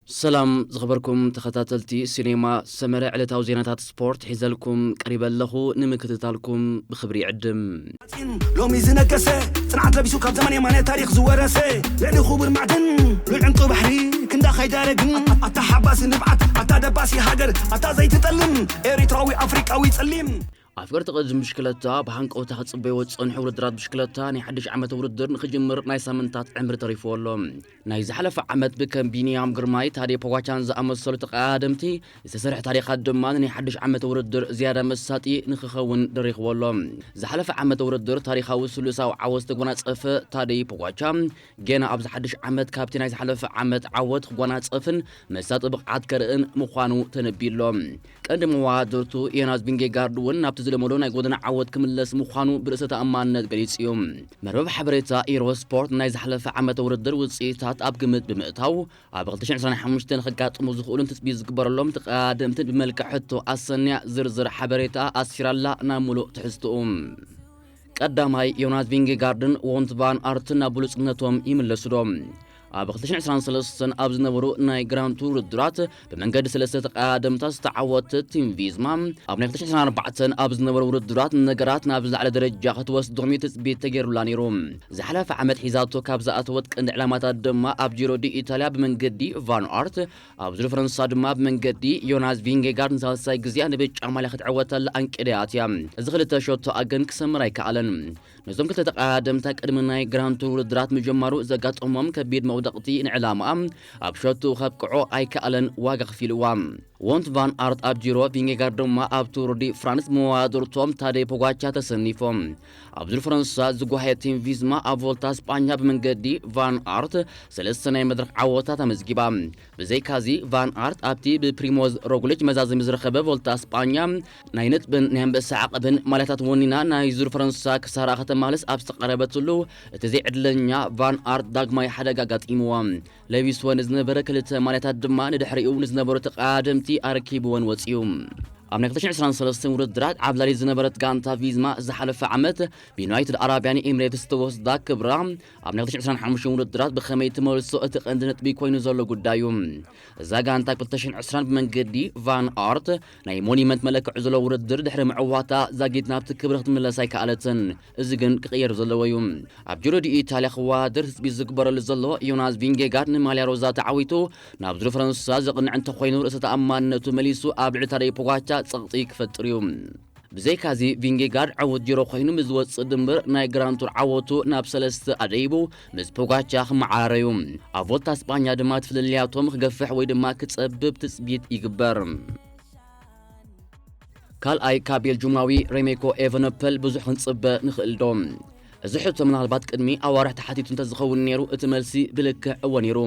ሰላም ዝኸበርኩም ተኸታተልቲ ሲኔማ ሰመረ፣ ዕለታዊ ዜናታት ስፖርት ሒዘልኩም ቀሪበ ኣለኹ። ንምክትታልኩም ብኽብሪ ይዕድም። ሎሚ ዝነገሰ ጽንዓት ለቢሱ ካብ ዘመን የማነ ታሪኽ ዝወረሰ ልዕሊ ክቡር ማዕድን ልዑል ዕንቂ ባሕሪ ክንዳኻ ይዳረግን ኣታ ሓባሲ ንብዓት ኣታ ደባሲ ሃገር ኣታ ዘይትጠልም ኤሪትራዊ ኣፍሪቃዊ ጸሊም ኣፍቀርቲ ቅድድም ብሽክለታ ብሃንቀውታ ክጽበይዎ ዝጸንሑ ውድድራት ብሽክለታ ናይ ሓድሽ ዓመት ውድድር ንኽጅምር ናይ ሳምንታት ዕምሪ ተሪፍዎ ኣሎ። ናይ ዝሓለፈ ዓመት ብከም ቢንያም ግርማይ፣ ታዴ ፖጋቻን ዝኣመሰሉ ተቐዳደምቲ ዝተሰርሐ ታሪኻት ድማ ንናይ ሓድሽ ዓመት ውድድር ዝያዳ መሳጢ ንኽኸውን ደሪኽዎ ኣሎ። ዝሓለፈ ዓመት ውድድር ታሪኻዊ ስሉሳዊ ዓወት ዝተጎናጸፈ ታዴ ፖጋቻ፣ ገና ኣብዚ ሓድሽ ዓመት ካብቲ ናይ ዝሓለፈ ዓመት ዓወት ክጎናጸፍን መሳጢ ብቕዓት ከርእን ምዃኑ ተነቢዩሎ። ቀንዲ መዋድርቱ ዮናስ ቪንጌጋርድ እውን ናብቲ ዝለመዶ ናይ ጎደና ዓወት ክምለስ ምዃኑ ብርእሰ ተኣማንነት ገሊጹ እዩ። መርበብ ሓበሬታ ኢሮ ስፖርት ናይ ዝሓለፈ ዓመት ውድድር ውጽኢታት ኣብ ግምት ብምእታው፣ ኣብ ክልተ ሽሕን ዕስራን ሓሙሽተን ክጋጥሙ ዝኽእሉን ትጽቢት ዝግበረሎም ተቐዳደምትን ብመልክዕ ሕቶ ኣሰንያ ዝርዝር ሓበሬታ ኣስፊራላ። ናብ ምሉእ ትሕዝትኡ። ቀዳማይ ዮናስ ቪንጌጋርድን ዎንት ቫን ኣርትን ናብ ብሉጽነቶም ይምለሱ ዶ? ኣብ ክልተ ሽሕን ዕስራን ሰለስተን ኣብ ዝነበሩ ናይ ግራንድ ቱር ውድድራት ብመንገዲ ሰለስተ ተቐዳደምታት ዝተዓወተት ቲም ቪዝማ፣ ኣብ ናይ ክልተ ሽሕን ዕስራን ኣርባዕተን ኣብ ዝነበሩ ውድድራት ነገራት ናብ ዝለዓለ ደረጃ ክትወስዶም እዩ ትጽቢት ተገይሩላ ነይሩ። ዝሓለፈ ዓመት ሒዛቶ ካብ ዝኣተወት ቀንዲ ዕላማታት ድማ ኣብ ጂሮ ዲ ኢታልያ ብመንገዲ ቫን ኣርት፣ ኣብ ዙር ፈረንሳ ድማ ብመንገዲ ዮናስ ቪንጌጋርድ ንሳልሳይ ግዜኣ ንብጫ ማልያ ክትዕወተላ ኣንቂደያት እያ። እዚ ክልተ ሸቶኣ ግን ክሰምር ኣይከኣለን። ነዞም ክልተ ተቐዳደምታ ቅድሚ ናይ ግራንድ ቱር ውድድራት ምጅማሩ ዘጋጠሞም ከቢድ መውደቕቲ ንዕላማኣ ኣብ ሸቱ ከብቅዖ ኣይከኣለን፣ ዋጋ ከፊልዋ። ዎንት ቫን ኣርት ኣብ ጂሮ፣ ቪንጌጋርድ ድማ ኣብ ቱር ዲ ፍራንስ ብመዋድርቶም ታዴ ፖጋቻ ተሰኒፎም። ኣብ ዙር ፈረንሳ ዝጓሃየ ቲም ቪዝማ ኣብ ቮልታ ስጳኛ ብመንገዲ ቫን ኣርት ሰለስተ ናይ መድረኽ ዓወታት ኣመዝጊባ። ብዘይካዚ ቫን ኣርት ኣብቲ ብፕሪሞዝ ሮግሊች መዛዘሚ ዝረኸበ ቮልታ ስጳኛ ናይ ነጥብን ናይ ኣንበሳ ዓቐብን ማልያታት ወኒና ናይ ዙር ፈረንሳ ክሳራ ከተማልስ ኣብ ዝተቐረበትሉ እቲ ዘይዕድለኛ ቫን ኣርት ዳግማይ ሓደጋ ኣጋጢምዋ። ለቢስወን ዝነበረ ክልተ ማልያታት ድማ ንድሕሪኡ ንዝነበሩ ተቐዳደምቲ ኣረኪብወን ወጺኡ። ኣብ ናይ ክልተ ሽሕን ዕስራን ሰለስተን ውድድራት ዓብላሊት ዝነበረት ጋንታ ቪዝማ ዝሓለፈ ዓመት ብዩናይትድ ኣራብያን ኤምሬትስ ዝተወስዳ ክብራ ኣብ ናይ ክልተ ሽሕን ዕስራን ሓሙሽተን ውድድራት ብኸመይ ትመልሶ እቲ ቀንዲ ነጥቢ ኮይኑ ዘሎ ጉዳይ እዩ። እዛ ጋንታ ክልተ ሽሕን ዕስራን ብመንገዲ ቫን ኣርት ናይ ሞኒመንት መለክዒ ዘለዎ ውድድር ድሕሪ ምዕዋታ ዛጊት ናብቲ ክብሪ ክትምለስ ኣይከኣለትን። እዚ ግን ክቕየር ዘለዎ እዩ። ኣብ ጂሮ ዲ ኢታልያ ክወዳደር ትጽቢት ዝግበረሉ ዘሎ ዮናስ ቪንጌጋርድ ንማልያ ሮዛ ተዓዊቱ ናብ ዙር ፈረንሳ ዘቕንዕ እንተኾይኑ ርእሰ ተኣማንነቱ መሊሱ ኣብ ልዕሊ ታዴ ፖጋቻ ጸቕጢ ክፈጥር እዩ። ብዘይካዚ ቪንጌጋርድ ዕዉት ጂሮ ኮይኑ ምስ ዝወጽእ ድምር ናይ ግራንድ ቱር ዓወቱ ናብ ሰለስተ ኣደይቡ ምስ ፖጋቻ ክመዓራረዩ። ኣብ ቮልታ ስጳኛ ድማ እቲ ፍልልያቶም ክገፍሕ ወይ ድማ ክጸብብ ትጽቢት ይግበር። ካልኣይ ካብ ቤልጁማዊ ሬሜኮ ኤቨኖፐል ብዙሕ ክንጽበ ንኽእል ዶ? እዚ ሕቶ ምናልባት ቅድሚ ኣዋርሕ ተሓቲቱ እንተዝኸውን ነይሩ እቲ መልሲ ብልክዕ እወ ነይሩ።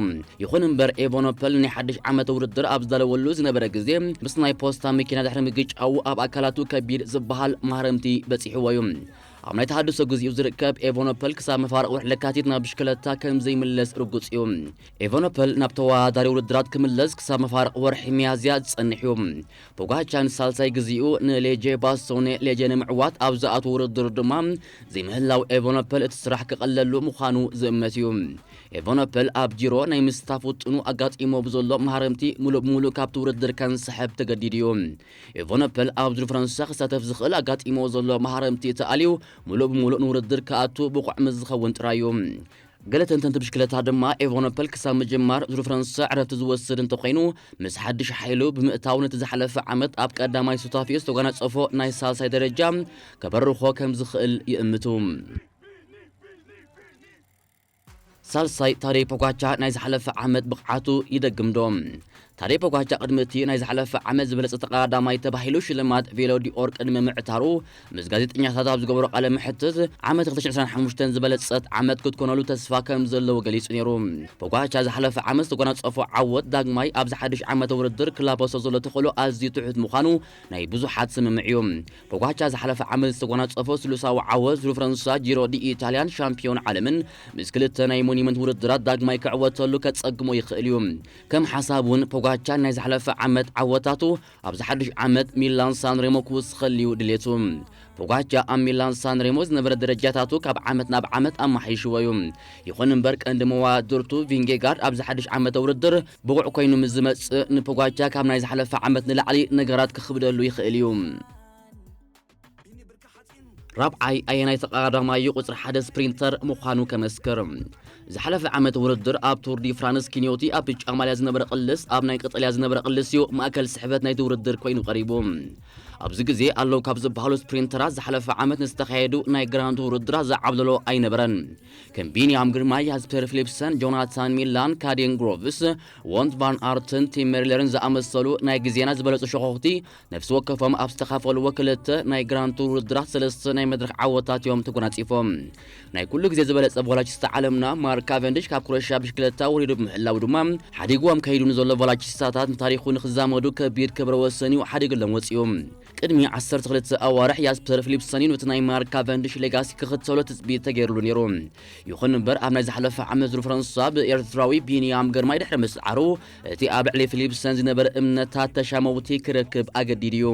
ይኹን እምበር ኤቨኖፐል ናይ ሓድሽ ዓመት ውድድር ኣብ ዝዳለወሉ ዝነበረ ግዜ ምስ ናይ ፖስታ መኪና ድሕሪ ምግጫዉ ኣብ ኣካላቱ ከቢድ ዝበሃል ማህረምቲ በጺሕዎ እዩ። ኣብ ናይ ተሃድሶ ግዜኡ ዝርከብ ኤቨኖፐል ክሳብ መፋርቕ ወርሒ ለካቲት ናብ ብሽክለታ ከም ዘይምለስ ርጉጽ እዩ። ኤቨኖፐል ናብ ተወዳዳሪ ውድድራት ክምለስ ክሳብ መፋርቕ ወርሒ ሚያዝያ ዝጸንሕ እዩ። ፖጋቻ ንሳልሳይ ግዜኡ ንሌጄ ባስቶኔ ሌጄ ንምዕዋት ኣብ ዝኣትዎ ውድድር ድማ ዘይምህላው ኤቨኖፐል እቲ ስራሕ ክቐለሉ ምዃኑ ዝእመት እዩ። ኤቨኖፐል ኣብ ጂሮ ናይ ምስታፍ ውጥኑ ኣጋጢሞ ብዘሎ ማህረምቲ ሙሉእ ብሙሉእ ካብቲ ውድድር ከንስሕብ ተገዲዱ እዩ። ኤቨኖፐል ኣብ ዙር ፈረንሳ ክሳተፍ ዝኽእል ኣጋጢሞ ዘሎ ማህረምቲ ተኣልዩ ሙሉእ ብሙሉእ ንውድድር ክኣቱ ብቑዕ ምስ ዝኸውን ጥራይ እዩ። ገለ ተንተንቲ ብሽክለታ ድማ ኤቨኖፐል ክሳብ ምጅማር ዙር ፈረንሳ ዕረፍቲ ዝወስድ እንተኾይኑ ምስ ሓድሽ ሓይሉ ብምእታው ነቲ ዝሓለፈ ዓመት ኣብ ቀዳማይ ሱታፌ ዝተጓናጸፎ ናይ ሳልሳይ ደረጃ ከበርኾ ከም ዝኽእል ይእምቱ። ሳልሳይ ታዴ ፖጋቻ ናይ ዝሓለፈ ዓመት ብቕዓቱ ይደግም ዶ? ታዴ ፖጋቻ ቅድሚ እቲ ናይ ዝሓለፈ ዓመት ዝበለጸ ተቐዳዳማይ ተባሂሉ ሽልማት ቬሎ ዲኦር ቅድሚ ምዕታሩ ምስ ጋዜጠኛታት ኣብ ዝገበሮ ቃለ መሕትት ዓመት ክልተ ሽሕን ዕስራን ሓሙሽተን ዝበለጸት ዓመት ክትኮነሉ ተስፋ ከም ዘለዎ ገሊጹ ነይሩ። ፖጋቻ ዝሓለፈ ዓመት ዝተጎናጸፎ ዓወት ዳግማይ ኣብዚ ሓድሽ ዓመተ ውድድር ክላበሶ ዘሎ ተኽእሎ ኣዝዩ ትሑት ምዃኑ ናይ ብዙሓት ስምምዕ እዩ። ፖጋቻ ዝሓለፈ ዓመት ዝተጎናጸፎ ስሉሳዊ ዓወት ዙር ፈረንሳ፣ ጂሮ ዲ ኢታልያን ሻምፒዮን ዓለምን ምስ ክልተ ናይ ሞኒ ቶርናመንት ውድድራት ዳግማይ ክዕወተሉ ከጸግሞ ይኽእል እዩ። ከም ሓሳብ እውን ፖጋቻ ናይ ዝሓለፈ ዓመት ዓወታቱ ኣብዚ ሓድሽ ዓመት ሚላን ሳንሬሞ ክውስኸልዩ ድሌቱ። ፖጋቻ ኣብ ሚላን ሳንሬሞ ዝነበረ ደረጃታቱ ካብ ዓመት ናብ ዓመት ኣማሓይሽዎ እዩ። ይኹን እምበር ቀንዲ መዋድርቱ ቪንጌጋርድ ኣብዚ ሓድሽ ዓመተ ውድድር ብቑዕ ኮይኑ ምስ ዝመጽእ ንፖጋቻ ካብ ናይ ዝሓለፈ ዓመት ንላዕሊ ነገራት ክኽብደሉ ይኽእል እዩ። ራብዓይ ኣየናይ ተቐዳዳማዩ ቁጽሪ ሓደ ስፕሪንተር ምዃኑ ከመስክር። ዝሓለፈ ዓመት ውድድር ኣብ ቱር ዲ ፍራንስ ኪንዮቲ ኣብ ብጫ ማልያ ዝነበረ ቅልስ ኣብ ናይ ቀጠልያ ዝነበረ ቅልስ እዩ ማእከል ስሕበት ናይቲ ውድድር ኮይኑ ቀሪቡ። ኣብዚ ግዜ ኣለዉ ካብ ዝበሃሉ ስፕሪንተራት ዝሓለፈ ዓመት ንዝተኻየዱ ናይ ግራንድ ውድድራት ዝዓብለሎ ኣይነበረን። ከም ቢንያም ግርማይ፣ ያስፐር ፊሊፕሰን፣ ጆናታን ሚላን፣ ካዴን ግሮቭስ፣ ወንት ቫን ኣርትን ቲም ሜርለርን ዝኣመሰሉ ናይ ግዜና ዝበለጹ ሸኾኽቲ ነፍሲ ወከፎም ኣብ ዝተኻፈልዎ ክልተ ናይ ግራንድ ቱር ውድድራት ሰለስተ ናይ መድረኽ ዓወታት እዮም ተጎናጺፎም። ናይ ኩሉ ግዜ ዝበለጸ ቮላቺስታ ዓለምና ማርክ ካቨንዲሽ ካብ ክሮኤሽያ ብሽክለታ ወሪዱ ብምህላው ድማ ሓዲግዎም ከይዱ ንዘሎ ቮላቺስታታት ንታሪኹ ንክዛመዱ ከቢድ ክብረ ወሰን እዩ ሓዲግሎም ወጺኡ። ቅድሚ ዓሰርተ ክልተ ኣዋርሕ ያስፐር ፊሊፕሰን እዩ ነቲ ናይ ማርክ ካቨንዲሽ ሌጋሲ ክኽተሎ ትጽቢት ተገይሩሉ ነይሩ። ይኹን እምበር ኣብ ናይ ዝሓለፈ ዓመት ዙር ፈረንሳ ብኤርትራዊ ቢንያም ግርማይ ድሕሪ ምስዓሩ እቲ ኣብ ልዕሊ ፊሊፕሰን ዝነበረ እምነታት ተሻመውቲ ክረክብ ኣገዲዱ እዩ።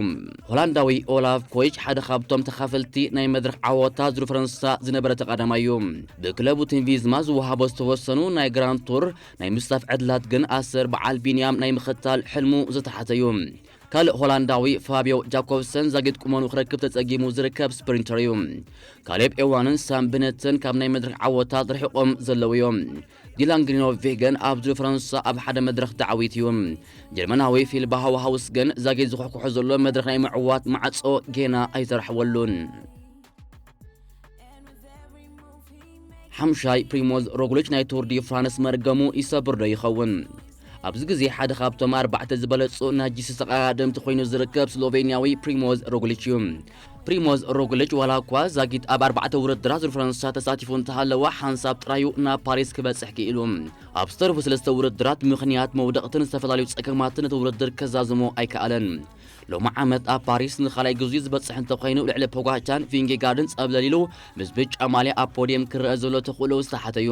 ሆላንዳዊ ኦላፍ ኮይች ሓደ ካብቶም ተኻፈልቲ ናይ መድረኽ ዓወታት ዙር ፈረንሳ ዝነበረ ተቐዳማይ እዩ። ብክለቡ ቲም ቪዝማ ዝወሃቦ ዝተወሰኑ ናይ ግራንድ ቱር ናይ ምስታፍ ዕድላት ግን ኣሰር በዓል ቢንያም ናይ ምኽታል ሕልሙ ዝተሓተ እዩ። ካልእ ሆላንዳዊ ፋብዮ ጃኮብሰን ዛጊት ቁመኑ ክረክብ ተጸጊሙ ዝርከብ ስፕሪንተር እዩ። ካሌብ ኤዋንን ሳም ብነትን ካብ ናይ መድረኽ ዓወታት ርሒቖም ዘለዉ እዮም። ዲላን ግሪኖ ቬገን ኣብ ዙር ፈረንሳ ኣብ ሓደ መድረኽ ተዓዊቱ እዩ። ጀርመናዊ ፊል ባሃውሃውስ ግን ዛጊት ዝኹሕኩሖ ዘሎ መድረኽ ናይ ምዕዋት ማዕጾ ጌና ኣይተራሕወሉን። ሓምሻይ ፕሪሞዝ ሮግሊች ናይ ቱር ዲ ፍራንስ መርገሙ ይሰብር ዶ ይኸውን? ኣብዚ ግዜ ሓደ ካብቶም ኣርባዕተ ዝበለጹ ናይ ጂ ሲ ተቐዳደምቲ ኮይኑ ዝርከብ ስሎቬንያዊ ፕሪሞዝ ሮግሊች እዩ። ፕሪሞዝ ሮግሊች ዋላ እኳ ዛጊት ኣብ ኣርባዕተ ውድድራት ዙር ፈረንሳ ተሳቲፉ እንተሃለወ ሓንሳብ ጥራዩ ናብ ፓሪስ ክበጽሕ ክኢሉ። ኣብ ዝተረፉ ሰለስተ ውድድራት ብምኽንያት መውደቕትን ዝተፈላለዩ ጸገማትን እቲ ውድድር ከዛዝሞ ኣይከኣለን። ሎሚ ዓመት ኣብ ፓሪስ ንኻልኣይ ግዜኡ ዝበጽሕ እንተኾይኑ ልዕሊ ፖጋቻን ቪንጌጋርድን ጸብለል ኢሉ ምስ ብጫ ማልያ ኣብ ፖድየም ክረአ ዘሎ ተኽእሎ ዝተሓተ እዩ።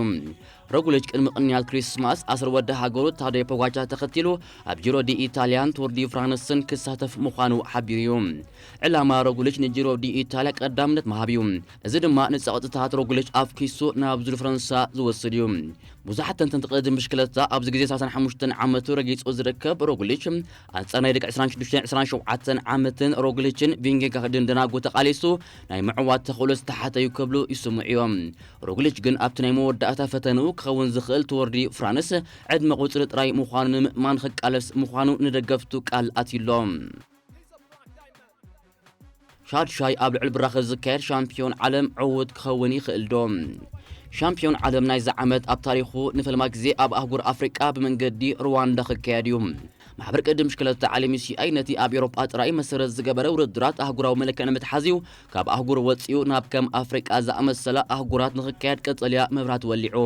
ሮግሊች ቅድሚ ቅንያት ክሪስማስ ኣስር ወዲ ሃገሩ ታደዮ ፖጋቻ ተኸቲሉ ኣብ ጂሮ ዲ ኢታልያን ቱር ዲ ፍራንስን ክሳተፍ ምዃኑ ሓቢሩ እዩ። ዕላማ ሮግሊች ንጂሮ ዲ ኢታልያ ቀዳምነት ምሃብ እዩ። እዚ ድማ ንጸቕጥታት ሮግሊች ኣፍኪሱ ናብ ዙር ፈረንሳ ዝወስድ እዩ። ብዙሓት ተንተንቲ ቅድድም ብሽክለታ ኣብዚ ግዜ ሰላሳን ሓሙሽተን ዓመቱ ረጊጹ ዝርከብ ሮግሊች ኣንጻር ናይ ደቂ ዕስራን ሽዱሽተን ዕስራን ሸውዓተን ዓመትን ሮግሊችን ቪንጌጋርድን ደናጉ ተቓሊሱ ናይ ምዕዋት ተኽእሎ ዝተሓተ እዩ ክብሉ ይስምዑ እዮም። ሮግሊች ግን ኣብቲ ናይ መወዳእታ ፈተንኡ ክኸውን ዝኽእል ቱር ዲ ፍራንስ ዕድመ ቁጽሪ ጥራይ ምዃኑ ንምእማን ክቃለስ ምዃኑ ንደገፍቱ ቃል ኣትዩሎ። ሻድሻይ ኣብ ልዕሊ ብራኸ ዝካየድ ሻምፒዮን ዓለም ዕዉት ክኸውን ይኽእል ዶ? ሻምፒዮን ዓለም ናይዚ ዓመት ኣብ ታሪኹ ንፈልማ ግዜ ኣብ ኣህጉር ኣፍሪቃ ብመንገዲ ሩዋንዳ ክካየድ እዩ። ማሕበር ቅድም ብሽክለታ ዓለም ዩ ሲ ኣይ ነቲ ኣብ ኤውሮጳ ጥራይ መሰረት ዝገበረ ውድድራት ኣህጉራዊ መለክዒ ንምትሓዝ እዩ ካብ ኣህጉር ወጺኡ ናብ ከም ኣፍሪቃ ዝኣመሰላ ኣህጉራት ንኽካየድ ቀጠልያ መብራት ወሊዑ።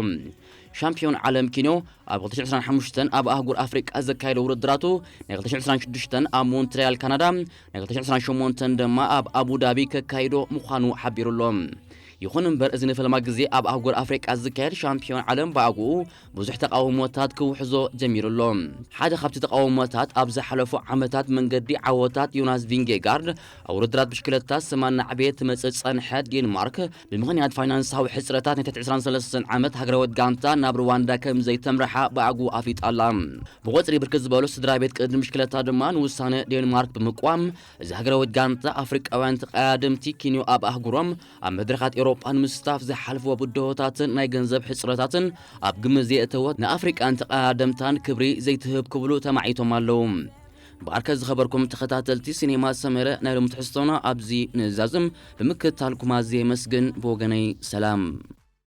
ሻምፒዮን ዓለም ኪንዮ ኣብ ክልተ ሽሕን ዕስራን ሓሙሽተን ኣብ ኣህጉር ኣፍሪቃ ዘካየዶ ውድድራቱ ናይ ክልተ ሽሕን ዕስራን ሽዱሽተን ኣብ ሞንትሪያል ካናዳ፣ ናይ ክልተ ሽሕን ዕስራን ሸሞንተን ድማ ኣብ ኣቡዳቢ ከካይዶ ምዃኑ ሓቢሩ ኣሎ። ይኹን እምበር እዚ ንፈለማ ግዜ ኣብ ኣህጉር ኣፍሪቃ ዝካየድ ሻምፒዮን ዓለም ብኣግኡ ብዙሕ ተቃውሞታት ክውሕዞ ጀሚሩ ኣሎ። ሓደ ካብቲ ተቃውሞታት ኣብ ዝሓለፉ ዓመታት መንገዲ ዓወታት ዮናስ ቪንጌጋርድ ኣብ ውድድራት ብሽክለታ ስማ እናዕበየት ትመጽእ ዝጸንሐት ዴንማርክ ብምኽንያት ፋይናንሳዊ ሕጽረታት ናይ ትሕቲ ዕስራን ሰለስተን ዓመት ሃገራዊት ጋንታ ናብ ሩዋንዳ ከም ዘይተምርሓ ብኣግኡ ኣፍሊጣ ኣላ። ብቆጽሪ ብርክት ዝበሉ ስድራ ቤት ቅድድም ብሽክለታ ድማ ንውሳነ ዴንማርክ ብምቅዋም እዚ ሃገራዊት ጋንታ ኣፍሪቃውያን ተቐዳደምቲ ኪንዮ ኣብ ኣህጉሮም ኣብ መድረኻት ኤውሮጳ ንምስታፍ ዝሓልፍዎ ብድሆታትን ናይ ገንዘብ ሕጽረታትን ኣብ ግምት ዘየእተወት ንኣፍሪቃን ተቐዳደምታን ክብሪ ዘይትህብ ክብሉ ተማዒቶም ኣለዉ። ብኣርከ ዝኸበርኩም ተኸታተልቲ ሲኔማ ሰመረ ናይ ሎሚ ትሕዝቶና ኣብዚ ንዛዝም ብምክትታልኩም ኣዝየ የመስግን። ብወገነይ ሰላም።